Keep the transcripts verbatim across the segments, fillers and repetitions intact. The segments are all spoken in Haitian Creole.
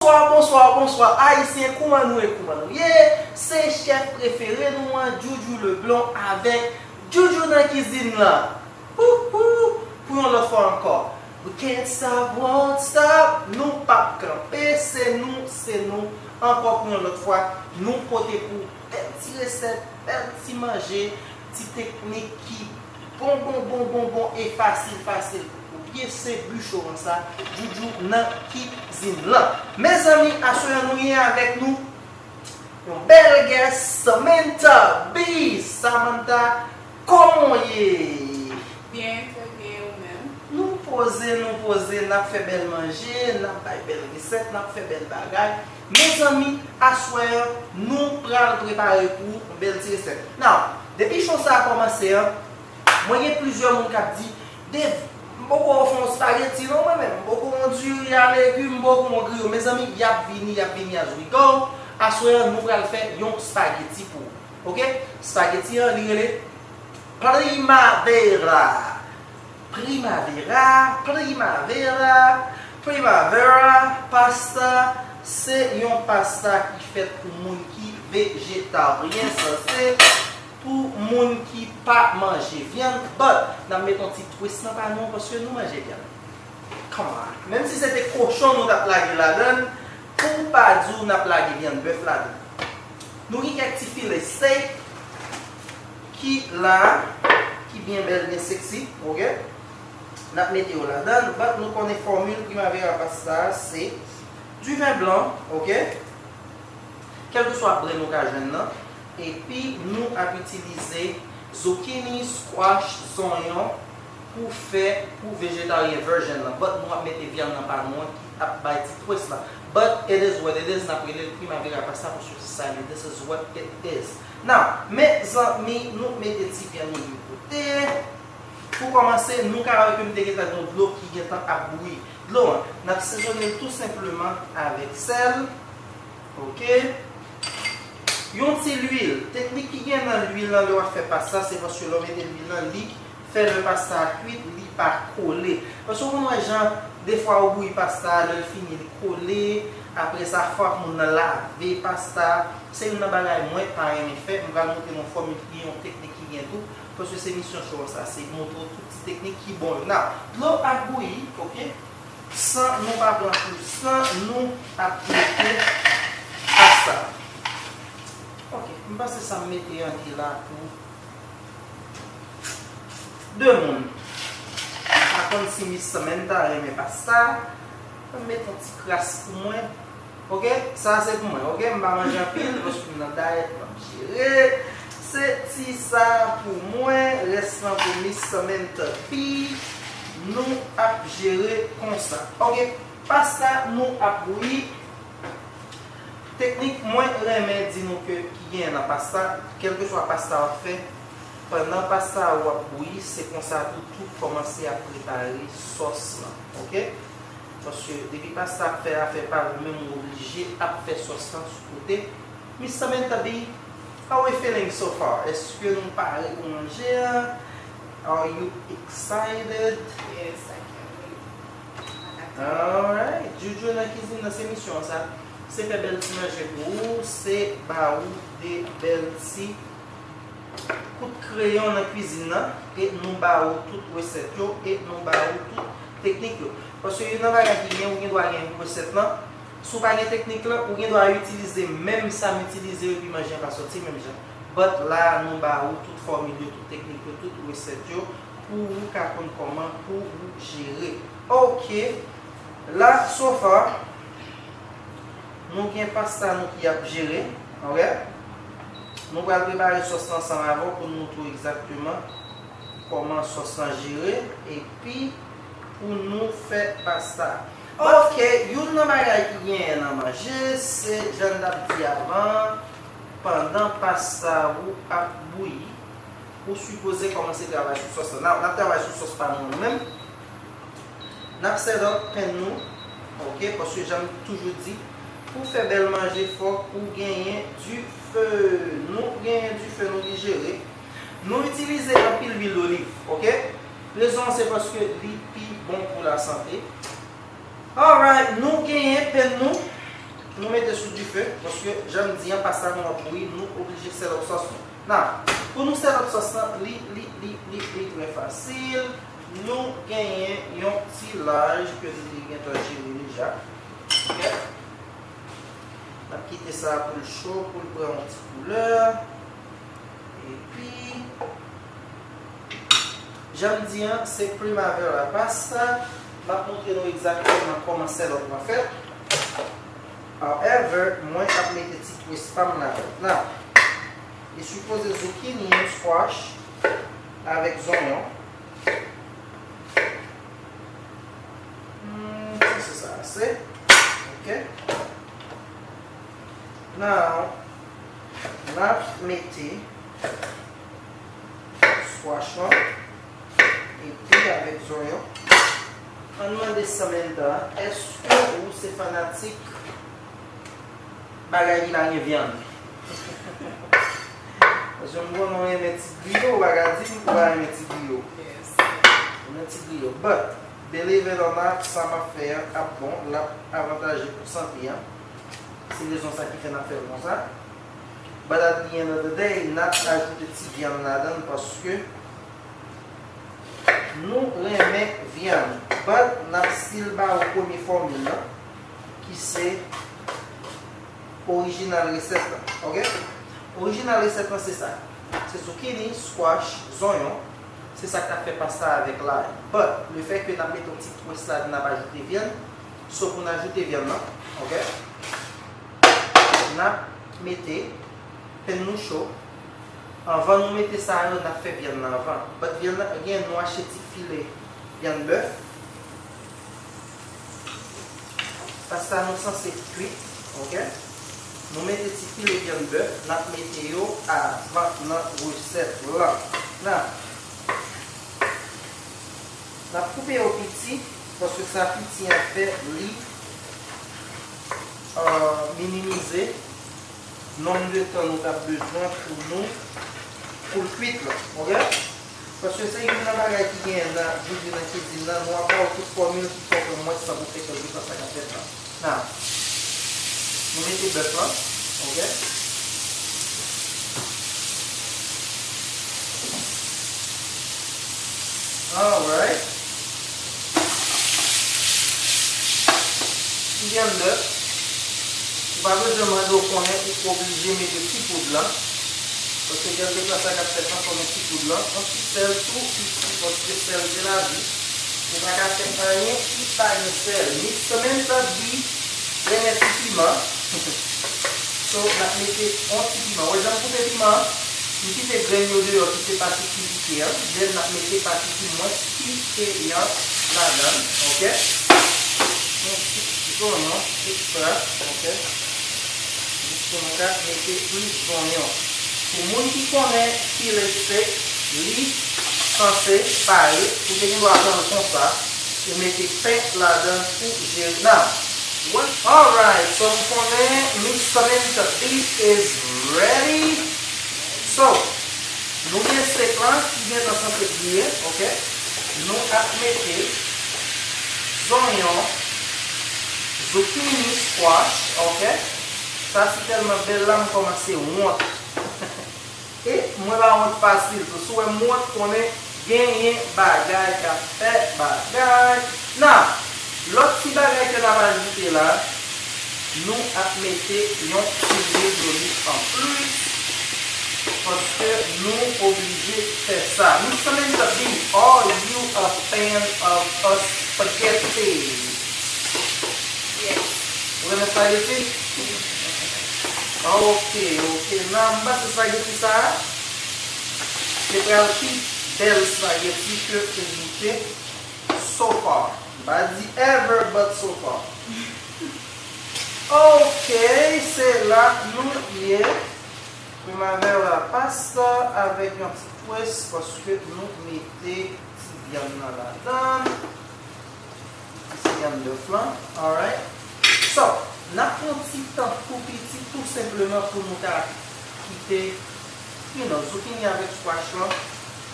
Bonswa, bonswa, bonswa, Ayisyen, kouman nou ye, kouman nou ye? Se chèf prefere nou an, Djoudjou Leblon, avèk Djoudjou nan kizin lan. Houhou! Pou yon lòt fwa ankò. We can't stop, won't stop. Nou p ap kanpe, se nou, se nou. Ankò pou yon lòt fwa, nou pote pou bèl ti resèt, bèl ti manje, ti teknik ki bon, bon, bon, bon, bon e fasil, fasil pou kouye. Se bicho an sa, Djoudjou nan kizin lan. Mezanmi, aswè a nou gen avèk nou yon bèl guest, Samantha B. Samantha, kòman w ye? Byen, trè byen, ou menm? Nou poze, nou poze, n ap fè bèl manje, n ap bay bèl resèt, n ap fè bèl bagay. Mezanmi, aswè a, nou pral prepare pou yon bèl ti resèt. Now, depi show sa a kòmanse an, mwen gen plizyè moun k ap di, Dave, m poko fè yon spaghetti non mwen menm, m poko yon diri a legim, m poko yon griyo. Mezanmi, y ap vini, y ap vini as we go. Aswè a, nou pral fè yon spaghetti pou ou. Ok? Spaghetti an, li rele Primavera. Primavera, Primavera, Primavera pasta, se yon pasta ki fèt pou moun ki vejetaryen, sa se pou moun ki pa manje vyann, but n ap met yon ti twist nan pa nou an paske nou manje vyann. Come on. Menm si se te kochon nou t ap lage ladan l, pou pa di w n ap lage vyann bèf ladan l. Nou gen kèk ti filet steak ki la, ki byen bèl, byen sexy, ok? N ap mete yo ladan l, but nou konnen fòmil Primavera pasta a se du vin blanc, ok? Kèlkeswa brand ou ka jwenn nan. Epi nou ap itilize zucchini, squash, zonyon pou fè pou vejetaryen version nan. But nou ap mete vyann nan pa nou an ki ap bay ti twist la. But it is what it is, n ap rele l Primavera pasta paske se sa li ye. This is what it is. Now, mezanmi, nou mete ti vyann nou yon kote. Pou kòmanse, nou ka wè ke m te gentan gen yon dlo ki gentan ap bouyi. Dlo an, n ap sezone l tou senpleman avèk sèl. Ok. Yon ti lwil. Teknik ki gen nan lwil lan lè w ap fè pasta, se paske lè w mete lwil lan, li fè lè pasta a kwit, li pa kole. Paske w konn wè jan, defwa ou bouyi pasta a, lè l fini, li kole, apre sa, fòk moun nan lave pasta a. Se youn nan bagay mwen pa renmen fè. M pral montre nou yon fòmil ki gen yon teknik ki gen tou, paske se misyon show an sa, se montre w tout ti teknik ki bon yo. Now, dlo ap bouyi, ok? San nou pa pran tou san, nou ap mete pasta. Ok, m panse sa m mete an ki la pou de moun. M pa konn si Miss Samantha renmen pasta. M met yon ti kras pou mwen. Ok, sa se pou mwen. Ok, m pa manje anpil, paske m nan dayèt, m ap jere. Se ti sa pou mwen, rès lan pou Miss Samantha P. Nou ap jere konsa. Ok, pasta nou ap bouyi. Teknik mwen renmen di nou ke ki genyen nan pasta, kèlkeswa pasta w ap fè, pandan pasta a w ap bouyi, se konsa tou tou kòmanse ap prepare sòs lan, ok? Paske depi pasta ap fè afè pa l, ou menm ou oblije ap fè sòs lan sou kote. Miss Samantha B, how we feeling so far? Èske nou pare pou manje a? Are you excited? Yes, I can't wait. I got time. Alright. Djoudjou nan kizin nan, se misyon an sa. Se fè bèl ti manje pou ou, se ba ou de bèl ti kout kreyon nan kwizin nan, e nou ba ou tout resèt yo, e nou ba ou tout teknik yo. Paske youn nan bagay ki gen, ou gen dwa gen resèt lan, si w pa gen teknik lan, ou gen dwa itilize menm sa m itilize yo, epi manje an ka sòti menm jan. But la, nou ba ou tout fòmil yo, tout teknik yo, tout resèt yo, pou ou ka konn kòman pou ou jere. Ok, la, so far, nou gen pasta nou ki ap jere, ok? Nou pral prepare sòs lan ansanm avè w pou n montre w egzakteman kòman sòs lan jere, epi pou nou fè pasta. Ok, youn nan bagay ki genyen nan manje, se jan n t ap di avan, pandan pasta ou ap bouyi, ou sipoze kòmanse travay sou sòs lan. N ap, n ap travay sou sòs pa nou an nou menm. N ap set up pen nou, ok, paske jan m toujou di, pou fè bèl manje, fòk ou genyen dife. Nou genyen dife nou ki jere. Nou itilize anpil lwil oliv, ok? Rezon an se paske li pi bon pou lasante. Alright, nou genyen pen nou. Nou mete sou dife, paske jan m di an, pasta nou ap bouyi, nou oblije sèt up sòs nou. Now, pou nou sèt up sòs lan, li, li, li, li, li trè fasil. Nou genyen yon ti laj ke nou te gentan jere deja. Ok? N ap kite sa pou l cho, pou l pran yon ti koulè. Epi, jan m di an, se Primavera pasta. M ap montre nou egzakteman kòman sèt up lan fèt. However, mwen ap mete ti twist pa m ladan. Now, li sipoze zucchini, squash, avèk zonyon. Hmm, se sa ase. Ok. Now, n ap mete squash lan epi avèk zonyon. Ann mande Samantha, èske ou se fanatik bagay ki pa gen vyann? Paske m konnen w renmen ti griyo, ou pa ka di m ou pa renmen ti griyo. Yes. Ou renmen ti griyo. But, believe it or not, sa m ap fè an ap bon, l ap avantaje pou sante an. Se rezon sa ki fè n ap fè l konsa. But at the end of the day, n ap ajoute ti vyann ladan l paske nou renmen vyann. But n ap still ba ou premye fòmil lan, ki se orijinal resèt lan. Ok? Orijinal resèt lan se sa. Se zucchini, squash, zonyon. Se sa k ap fè pasta avèk lay. But, le fè ke n ap mete yon ti twist la, n ap ajoute vyann. So, pou n ajoute vyann lan, ok? N ap mete pen nou cho. Anvan nou mete sa yo, n ap fè vyann nan anvan. But vyann nan, gen nou achte ti file vyann bèf. Pasta nou sanse kwit, ok? Nou mete ti file vyann bèf, n ap mete yo avan nan resèt lan. Nan, n ap koupe yo piti, paske sa piti an fè li, euh, minimize nonb de tan nou t ap bezwen pou nou, pou l kwit lan, ok? Paske se youn nan bagay ki genyen nan, joudi nan kizin nan, nou ap ba w tout fòmil ki fè w fè mwens tan pou fè kèlkeswa sa k ap fèt la. Nan, nou mete bèf lan, ok? Alright. Vyann bèf. Ou pa bezwen mande w konnen ou oblije mete ti poud lan. Paske kèlkeswa sa k ap fèt lan, fò w met ti poud lan. Yon ti sèl tou, piti, paske sèl se lavi. Ou pa ka fè anyen ki pa gen sèl. Miss Samantha di renmen ti piman. So, n ap mete yon ti piman. Ou wè jan m koupe piman an? M kite grenn yo deyò ki se pati ki pike an. Then n ap mete pati ki mwens pike an ladan l. Ok? Yon ti zonyon ekstra. Ok? Jis pou nou ka mete plis zonyon. Pou moun ki konnen filet sek, li sanse pare, ou te gen dwa pran l konsa, ou mete pen ladan l pou jere. Now, what? Alright, so m konnen Miss Samantha B is ready. So, nou gen sek lan ki gentan sanse griye, ok? Nou ap mete zonyon, zucchini, squash, ok? Sa si tèlman bèl la, m kòmanse wont. E mwen pa wont fasil tou. Si w wè m wont, konnen genyen bagay k ap fè bagay. Nan, lòt ti bagay ke n ap ajoute la, nou ap mete yon ti lwil doliv anplis. Paske nou oblije fè sa. Miss Samantha B, are you a fan of a spaghetti? Yes. Ou renmen spaghetti? Ok, ok. Nan, m panse spaghetti sa a, se pral pi bèl spaghetti ke ou goute so far. M pa di ever, but so far. Ok, se la nou ye. Primavera pasta avèk yon ti twist, paske nou mete ti vyann nan ladan l. Ti vyann bèf lan. Alright. So, n ap pran ti tan tou piti, tou senpleman pou nou ka kite, you know, zucchini avèk squash lan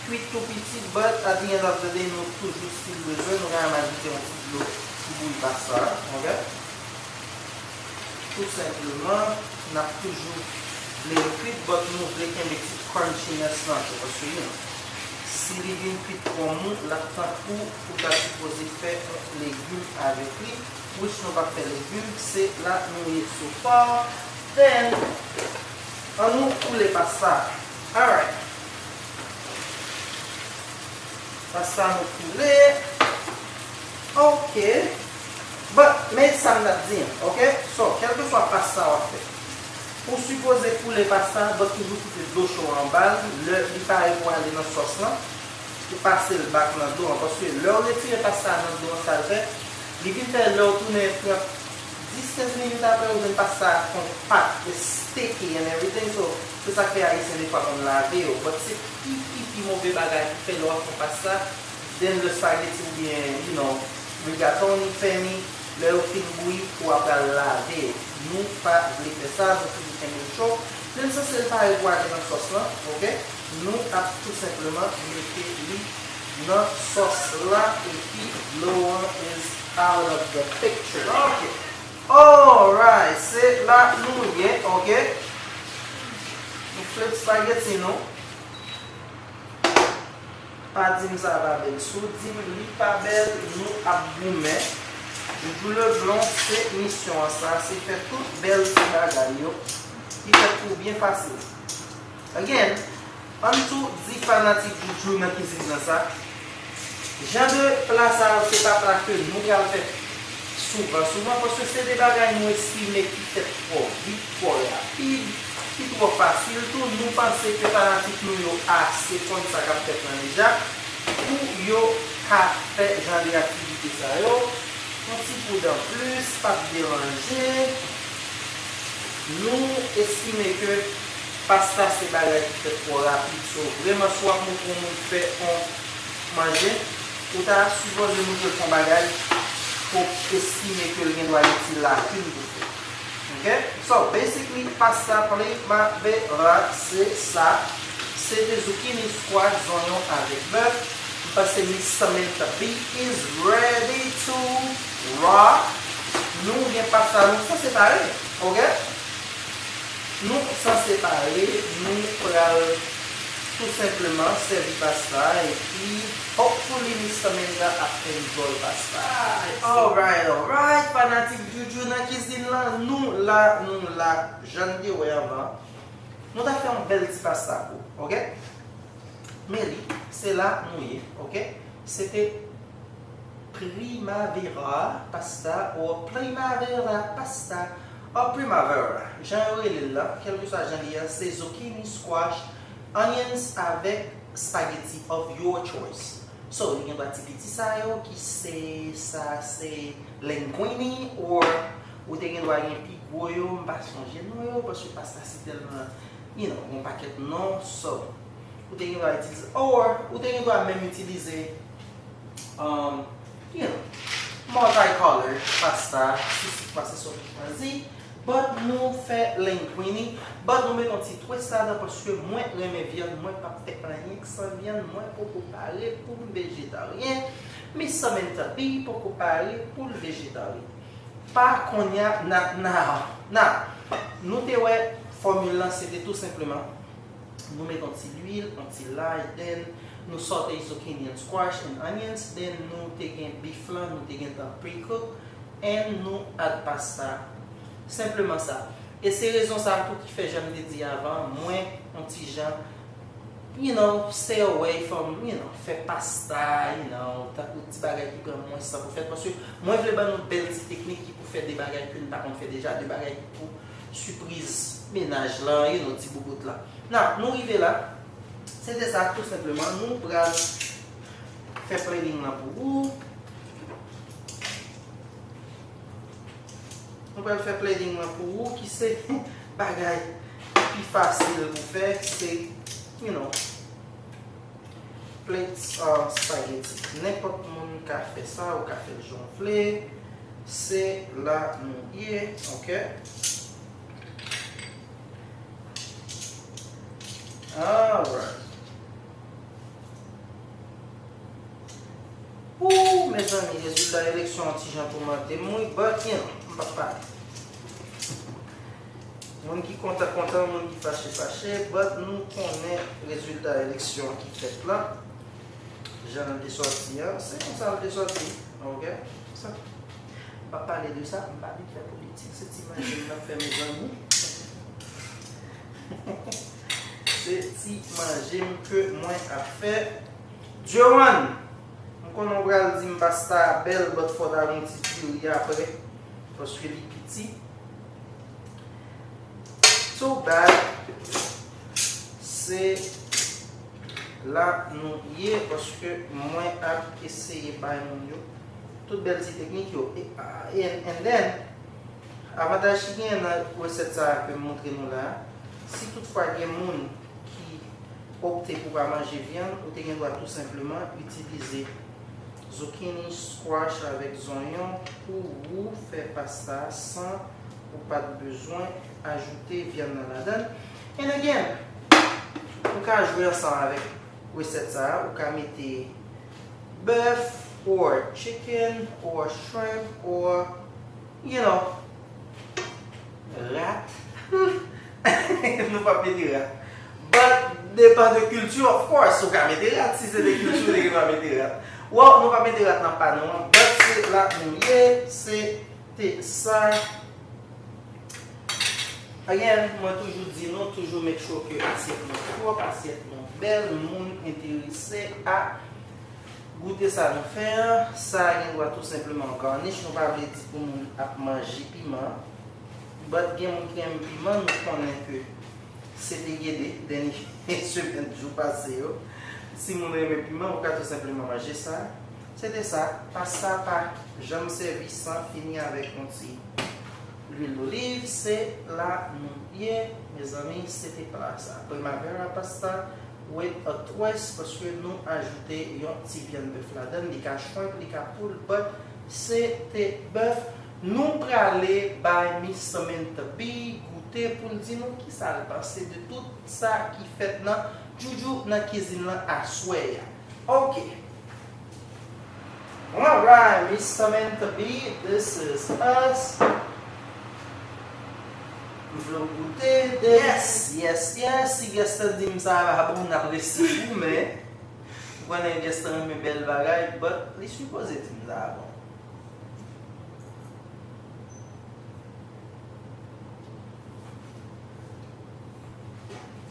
kwit tou piti, but at the end of the day, nou toujou still bezwen, nou ka menm ajoute yon ti dlo pou bouyi pasta a, ok? Tou senpleman, n ap toujou vle l kwit, but nou vle kenbe ti crunchiness lan tou, paske, you know, si li vin kwit twò mou, l ap tankou ou ta sipoze fè yon legim avèk li, which nou p ap fè legim, se la nou ye so far. Then, ann nou koule pasta. Alright. Pasta nou koule. Ok. But, men sa m t ap di an, ok? So, kèlkeswa pasta w ap fè, ou sipoze koule pasta, but toujou kite dlo cho anba l, lè li pare pou ale nan sòs lan, ou pase l back nan dlo an, paske lè w retire pasta a nan dlo an, sa l fè, li vin fè lè w tounen trant, dis, kenz minit apre, ou jwenn pasta a konpak, e sticky and everything, so, se sa k fè Ayisyen defwa konn lave yo, but se pi, pi, pi move bagay pou fè lè w ap fè pasta, then the spaghetti oubyen, you know, rigatoni, fè mi, lè yo fin bouyi, ou ap pral lave yo. Nou pa vle fè sa, nou toujou kenbe l cho. Then se sèl pare pou ale nan sòs lan, ok? Nou ap tou senpleman mete li nan sòs la, epi dlo an is out of the picture. Ok. Alright, se la nou ye, ok? Nou flip spaghetti nou. Pa di m sa pa bèl. Si w di m li pa bèl, nou ap goumen. Joujou Leblon, se misyon an sa, se fè tout bèl ti bagay yo ki fèt pou w byen fasil. Again, ann tou di fanatik Joujou nan kizin nan sa, jan de pla sa yo, se pa pla ke nou pral fè souvan, souvan, paske se de bagay nou estime ki fèt twò vit, twò rapid, ki twò fasil tou. Nou panse ke fanatik nou yo ase konn sa k ap fèt lan deja pou yo ka fè jan de aktivite sa yo. Yon ti poud anplis, p ap deranje. Nou estime ke pasta se bagay ki fèt twò rapid, so, vrèman, si w ap montre yon moun fè yon manje, ou ta sipoze montre l fè yon bagay ke w estime ke l gen dwa gen ti lakin pou fè. Ok? So, basically, pasta primavera, se sa. Se de zucchini, squash, zonyon avèk bèf. M panse Miss Samantha B is ready to rock. Nou gen pasta nou sanse pare, ok? Nou sanse pare, nou pral tou senpleman sèvi pasta, epi hopefully Miss Samantha ap enjoy pasta. Alright, alright, fanatik Joujou nan kizin lan, nou la, nou la, jan n te wè anvan. Nou ta fè yon bèl ti pasta pou, ok? Men li, se la nou ye, ok? Se te primavera pasta, or primavera pasta, or primavera, jan yo rele l la, kèlkeswa jan li ye, se zucchini, squash, onions avèk spaghetti of your choice. So, li gen dwa ti piti sa yo ki se, sa se linguine, or ou te gen dwa gen pi gwo yo, m pa sonje non yo, paske pasta si tèlman, you know, yon pakèt non, so, ou te gen dwa itilize, or ou te gen dwa menm itilize, um, you know, multicolored pasta, si se pa se sa w te chwazi. But nou fè linguine, but nou met yon ti twist ladan paske mwen renmen vyann, mwen p ap fè anyen k san vyann, mwen poko pare pou m vejetaryen. Miss Samantha B poko pare pou l vejetaryen. Pa kounye a, not now. Now, nou te wè fòmil lan, se te tou senpleman, nou met yon ti lwil, yon ti lay, then nou saute zucchini and squash and onions, then nou te gen beef lan, nou te gentan pre-cook, and nou add pasta. Senpleman sa. E se rezon sa tou ki fè, jan m te di avan, mwen, yon ti jan, you know, stay away from, you know, fè pasta, you know, tankou ti bagay ki pran mwens tan pou fèt. Paske mwen vle ban nou bèl ti teknik ki pou fè de bagay ke n pa konn fè deja, de bagay ki pou sipriz mennaj lan, you know, ti boubout lan. Now, nou rive la, se te sa, tou senpleman, nou pral fè plating lan pou ou. Nou pral fè plating lan pou ou, ki se bagay ki pi fasil pou fè, se, you know, plate, uh, spaghetti. Nenpòt moun ka fè sa, ou ka fè l jan w vle. Se la nou ye, ok? Alright. Ooh, mezanmi, rezilta eleksyon an ti jan toumante m, wi, but, you know, m p ap pale. Moun ki kontan kontan, moun ki fache fache, but nou konnen rezilta eleksyon ki fèt la, jan l te sòti an, se konsa l te sòti, ok? Sa. M p ap pale de sa, m pa vin fè politik, se ti manje m ap fè, mezanmi. Se ti manje m ke mwen ap fè. Joanne, m konnen w pral di m pasta a bèl, but fò w ta gen yon ti diri apre, paske li piti. Too bad. Se la nou ye, paske mwen ap eseye bay moun yo tout bèl ti teknik yo. E, a, and, and then, avantaj ki genyen nan resèt sa a ke m montre nou la a, si toutfwa gen moun ki opte pou pa manje vyann, ou te gen dwa tou senpleman itilize zucchini, squash avèk zonyon pou ou fè pasta a san ou pa t bezwen ajoute vyann nan ladan l. And again, ou ka jwe ansanm avèk resèt sa a, ou ka mete bèf, or chicken, or shrimp, or, you know, rat. Nou p ap mete rat. But, depan de kilti, of course, ou ka mete rat. Si se de kilti, ou te gen dwa mete rat. Well, nou p ap mete rat nan pa nou an, but se la nou ye, se te sa. Again, mwen toujou di nou, toujou make sure ke asyèt nou pwòp, asyèt nou bèl, moun enterese a goute sa nou fè an. Sa gen dwa tou senpleman yon garnish, nou pa vle di pou moun ap manje piman. But gen moun ki renmen piman, nou konnen ke se te gede dènye semèn jou pase yo. Si moun renmen piman, ou ka tou senpleman manje sa. Se te sa, pasta pa janm sèvi san fini avèk yon ti lwil doliv. Se la nou ye, mezanmi, se te pla sa. Primavera pasta with a twist, paske nou ajoute yon ti vyann bèf ladan l. Li ka shrimp, li ka poul, but se te bèf. Nou prale bay Miss Samantha B goute pou l di nou kisa l panse de tout sa ki fèt nan Joujou nan kizin lan aswè a. Ok. Alright, Miss Samantha B, this is us. M vle w goute. Yes, yes, yes. Si guest lan di m sa a pa bon, n ap resi goumen. M konnen guest lan renmen bèl bagay, but li sipoze di m sa a bon.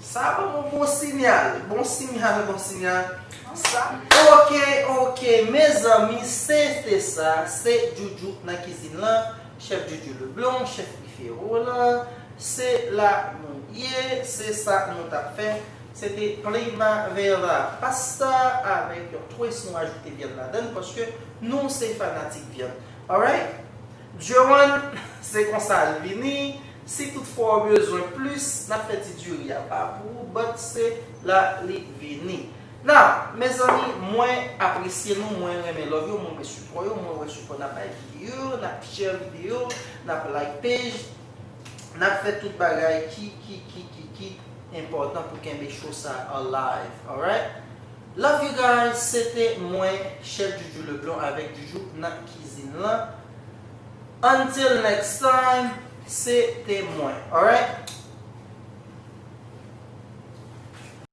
Sa ban m yon bon siyal, bon siyal, bon siyal. Sa, ok, ok, mezanmi, se te sa, se Joujou nan kizin lan, chèf Joujou Leblon, chèf Rife Roland, se la nou ye, se sa nou t ap fè. Se te Primavera pasta avèk yon twist, nou ajoute vyann ladan l, paske nou se fanatik vyann. Alright? Joanne, se konsa l vini. Si toutfwa w bezwen plis, n ap fè ti diri a pa pou ou, but se la li vini. Now, mezanmi, mwen apresye nou, mwen renmen love yo, mwen renmen sipò yo, mwen wè sipò n ap bay videyo, n ap share videyo, n ap like page, n ap fè tout bagay ki, ki, ki, ki, ki enpòtan pou kenbe show sa alive, alright? Love you guys, se te mwen, chèf Joujou Leblon avèk Joujou nan kizin lan. Until next time, se te mwen, alright?